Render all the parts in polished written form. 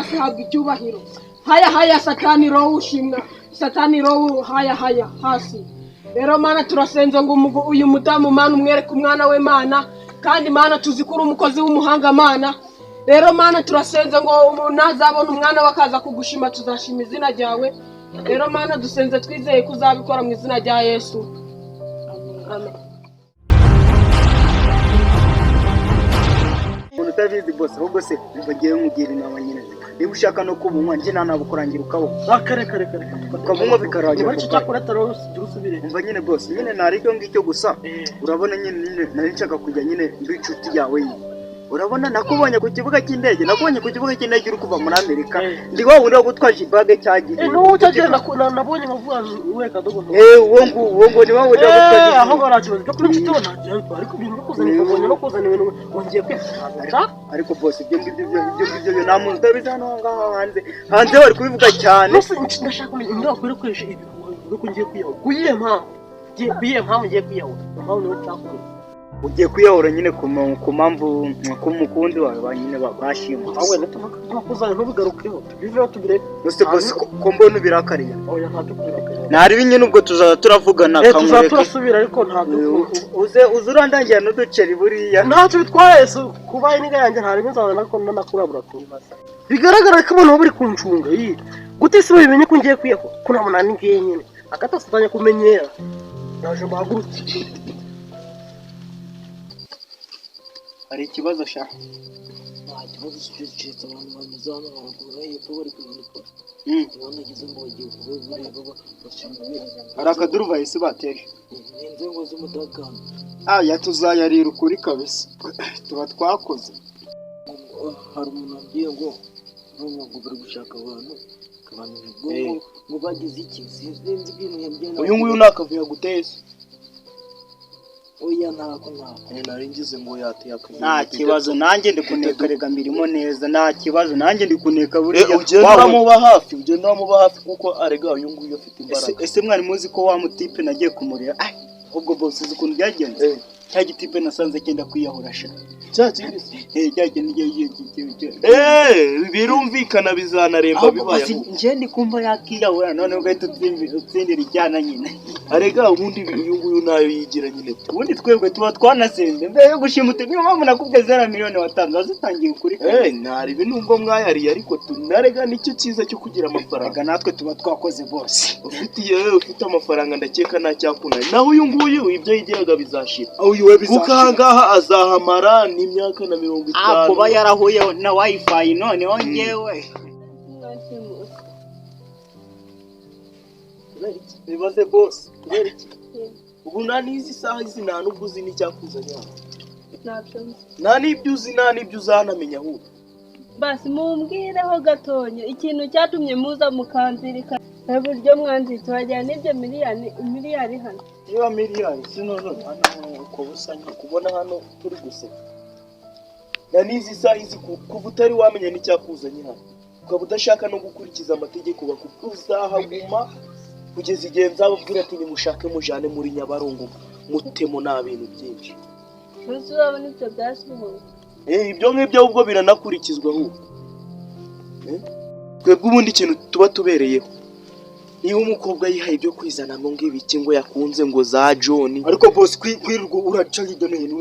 Yesu habwa icyubahiro. Haya haya, Satani roho ushimwa, Satani roho, haya haya hasi. Rero Mana, turasenze ngo uyu mudamu, Mana, umwereke umwana we, Mana. Kandi Mana, tuzi ko uri umukozi w'umuhanga, Mana. Rero Mana, turasenze ngo umuntu nazabona umwana we akaza kugushima, tuzashima izina ryawe. Rero Mana, dusenze twizeye ko uzabikora mu izina rya Yesu, amen. Umuntu utabizi bose, ahubwo se bagiye nkugira inama nyine, niba ushaka no kubunywa, njye nta nabukurangira ukabona. Kare kare kare. Ukabunywa bikarangira. Nyuma y'icyo cyakora atari ujya usubire. Umva nyine bose, nyine ntari icyo ngicyo gusa. Urabona nyine nari nshaka kujya nyine mba inshuti yawe nyine. Urabona nakubonye ku kibuga cy'indege, nakubonye ku kibuga cy'indege uri kuva muri Amerika, ndi wa wundi wagutwaje ibage cyagiye. N'ubu cyagenda nabonye nkavuga we kadogo. Eh, uwo nguwo, uwo nguwo ni wa wundi wagutwaje. Aho ngaho nta kibazo cyo kuba inshuti we, nta kibazo, ariko ibintu no kuzana ikabonye no kuzana ibintu wongeye kwifata. Ariko bose, ibyo ngibyo byo, ibyo ngibyo byo nta muntu utabizi hano ngaha hanze, hanze bari kubivuga cyane. Nose ndashaka kumenya ninde wakwirakwije ibihuha bivuga ko ngiye kwiyahura? Kuyihe mpamvu? Kuyihe mpamvu ngiye kwiyahura? Impamvu niyo nshaka kumenya. Ugiye kwiyahura nyine ku mpamvu ku mukunzi wawe ba nyine bashimutse. Ahubwo nitumakuzana ntubigarukeho, tubiveho, tubireke. Gusa bose ko mbona ubirakariye? Oya, ntabyo kubirakariye. Ntaribi nyine, ubwo tuzaba turavugana. Tuzaba Kamureke. turasubira, ariko ntabyo. Uze urandangira n'uduceri buriya. Ntacyo bitwaye, si kuba iniga yanjye, nta rimwe nzaza nako nanakurabura kubibaza. Bigaragara ko abantu bari kuncunga iyi gute se babimenye ko ngiye kwiyahura, ko nta muntu ngiye nyine akatasatanya kumenyera naje mbahagurutse. Hari ikibazo sha? Nta kibazo gicecetse, abantu banyuze hano haruguru hepfo bari kumanuka, ubona ngo bagiye kuba bashinzwe. Hari akaduruvayi se bateje? Ni inzego z'umutekano. Aya tuzayarira ukuri kabisa, tuba twakoze. Hari umuntu wambwiye ngo urumva ngo bari gushaka abantu ngo ngo bagize iki, sinzi ibintu yambwiye. Uyu nguyu ni akavuyo yaguteye se? Oya, ntako ntako. Nari ngize ngo yateye akavuyo. Nta kibazo, nanjye ndi kuneka rega, mirimo neza, nta kibazo, nanjye ndi kuneka buriya. Ugenda uramuba hafi, ugenda uramuba hafi kuko arega uyu nguyu afite imbaraga. Ese mwari muzi ko wa mutipe nagiye kumureba? Ai, ubwo bose uzi ukuntu byagenze? Cya gitipe nasanze cyenda kwiyahura sha. Cya kindi se? Eh, cya kintu Birumvikana, bizanaremba ahubwo bibaye. Basi njye ndi kumva yakiyahura, none ugahita utsindira icyana nyine. Arega ubundi uyu nguyu nayo yigira nyine tu. Ubundi twebwe tuba twanasenze mbere yo gushimuta, niyo mpamvu nakubwiye zera miliyoni watanze wazitangiye ukuri. Ntaribi nubwo mwayariye, ariko narega nicyo cyiza cyo kugira amafaranga. Rega natwe tuba twakoze bose. Ufite iyo ufite amafaranga ndakeka nta cyakunaniye, naho uyu nguyu ibyo yigiraga bizashira. Uyu we Kuko aha ngaha azahamara n'imyaka na 50. Kuba yarahuye na wifi noneho njyewe. Mwashimuse. Kubera iki bibaze bose? Kubera iki ubu nta n'izi saha izi, nta n'ubwo uzi n'icyakuzanye hano? Ntabyo nzi. Nta n'ibyo uzi, nta n'ibyo uzanamenya ahubwo. Basi mumbwireho gatonya ikintu cyatumye muza mukanzirika uburyo mwanziritse, wagira n'ibyo miliyari miliyari hano. Niba miliyari sinone hano uko busa nyine kubona hano turi guseka na n'izi saha izi, kuva utari wamenya n'icyakuzanye hano, ukaba udashaka no gukurikiza amategeko bakubwira, uzahaguma kugeza igihe nzababwira ati nimushake mujane muri Nyabarongo mutemo, nta bintu byinshi. Umunsi uzabona ibyo byasihoye. Ibyo ngibyo ahubwo biranakurikizwa ahubwo. Twebwe ubundi ikintu tuba tubereyeho, niba umukobwa yihaye ibyo kwizanamo ngo ibiki, ngo yakunze ngo za John. Ariko boss, kwirirwa uraca hirya no hino,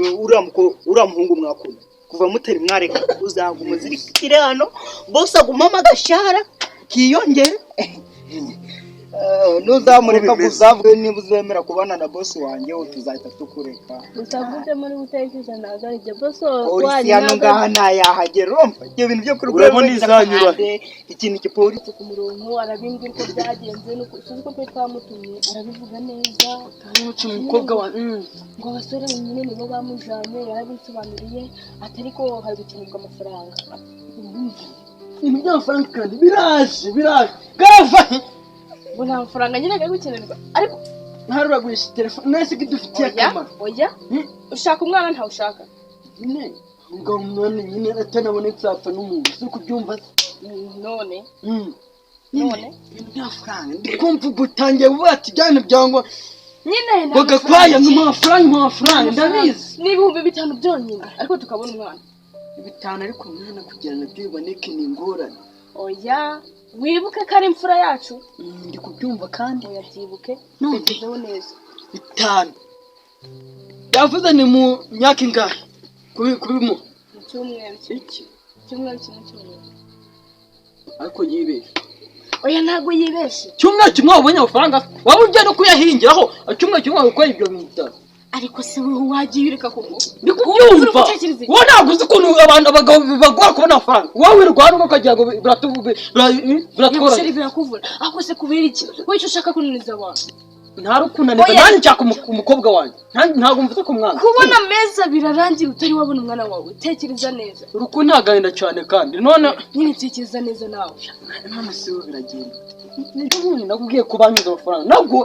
uriya muhungu mwakunda kuva mutari mwareka, uzaguma uzirikire hano bose, agumamo agashahara kiyongere. Nuzamureka uzavuge niba uzemera kubana na boss wanjye, tuzahita tukureka. Gusa mvuze muri gutekereza ntabwo ari ibyo bose. Polisi hano ngaha ntayahagera, urumva ibyo bintu byo kuri Urabona izanyura. Ikintu gipolisi. Ku murongo arabimbwira uko byagenze nuko sinzi ko twe twamutumye, arabivuga neza. Umukobwa wa Ngo abasore nyine nibo bamujanye, yarabisobanuriye ati ariko hari gukenerwa amafaranga. Ibintu by'amafaranga kandi biraje, biraje garava. Ngo nta mafaranga nyine ari gukenerwa, ariko Ntaruragurisha telefone nese ko idufitiye oya akamaro. Oya, ushaka umwana ntawushaka. Nyine ngo umwana nyine atanabonetse apfa n'umuntu, si kubyumva se? None Nyine none ibintu by'amafaranga ndi kumva ubwo utangiye vuba ati byane byangwa nyine nta ngo gakwaya mafaranga. Ngo amafaranga, ngo amafaranga, ndabizi. Ni 5000 byonyine, ariko tukabona umwana. 5 ariko umwana kugira ngo nabyo biboneke ni ingorane. Oya, wibuke ko ari imfura yacu. Ndi kubyumva kandi. Oya, byibuke. None. Tekerezeho neza. 5 yavuze ni mu myaka ingahe kubimuha? Mu cyumweru kimwe. Iki? Icyumweru kimwe cyonyine. Ariko yibeshe. Oya, ntabwo yibeshe. Cyumweru kimwe wabonye amafaranga, waba ugiye no kuyahingiraho. Icyumweru kimwe wabikora ibyo bintu 5. Ariko se wowe wagiye ureka koko? Ndi kubyumva. Uri gutekereza iki? Wowe ntabwo uzi ukuntu abantu abagabo bibagora kubona amafaranga. Wowe wirwana ukagira ngo biratworohera. Sheri, birakuvuna. Ariko se kubera iki wowe icyo ushaka kunaniza abantu? Ntarukunaniza. Oya. Nanjye nshaka umukobwa wanjye. Ntabwo mvuze ku mwana. Kubona ameza birarangira utari wabona umwana wawe. Tekereza neza. Urukundo agahinda cyane kandi none. Nyine tekereza neza nawe. None se we biragenda? Nibyo nyine nakubwiye ko banyuze amafaranga, nabwo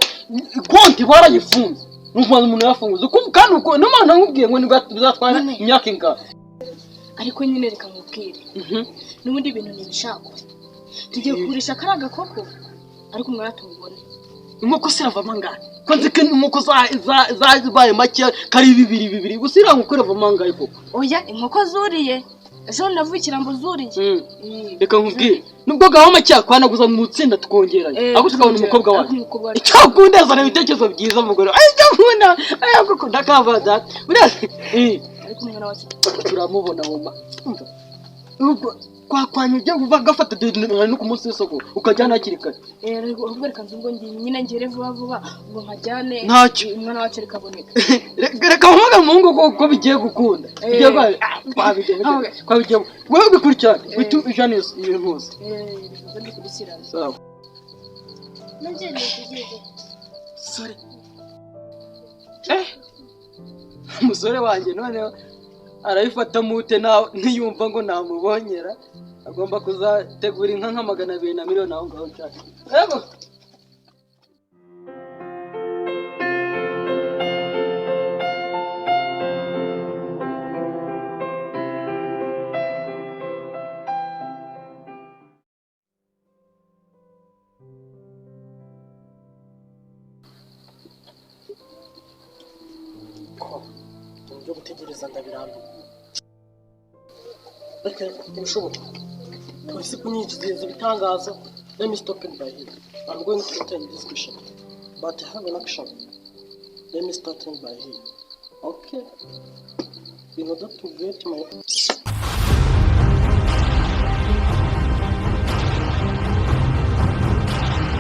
konti barayifunze, ni ukubanza umuntu yafunguza. Kandi uko niyo mpamvu nakubwiye ngo nibwo bizatwara None. imyaka ingana. Ariko nyine reka nkubwire, n'ubundi ibintu ntibishakwa. Tugiye kugurisha kariya gakoko, ariko umwana tumubone. Inkoko se iravamo angahe? Ko nzi ko inkoko zabaye make, kari bibiri bibiri gusa, iriya nkoko iravamo angahe koko? Oya, inkoko zuriye ejo navukira ngo zuriye. Reka nkubwire, nubwo gahoma make kwanaguza mu itsinda tukongeranya, ahubwo tukabona umukobwa Ariko wacu. umukobwa wacu. Icyo akunda, azana ibitekerezo byiza mugore. Ay, icyo akunda, ay, kuko ndakava data buriya Ariko umwana wacu turamubona mama. Umva, ubwo kwakwanya ujya uva gafata no ku munsi w'isoko ukajyana hakiri kare. Ahubwo reka nzi ubwo ngiye nyine ngere vuba vuba, ubwo nkajyane. Ntacyo. Umwana wacu rikaboneka. Reka mpamagare umuhungu ko bigiye gukunda. Bigiye twabigiyemo, twabigiyemo. Wowe bikurikirane, uhite ujyana iyo ntuzi. Reka ndikurikirane. Sawa. Nanjye ndategereje. Sore, umusore wanjye noneho arabifata mute nawe ntiyumva ngo namubonyera? Agomba kuzategura inka nka 200 na miliyoni aho ngaho nshaka. Yego. Ko ibintu byo gutegereza ndabirambiwe. Reka ntibishoboka, polisi kunyinjiza ibitangaza. Let me stop it by here. I'm going to attend this question, but I have an action. Let me start it by here. Okay, in order to get my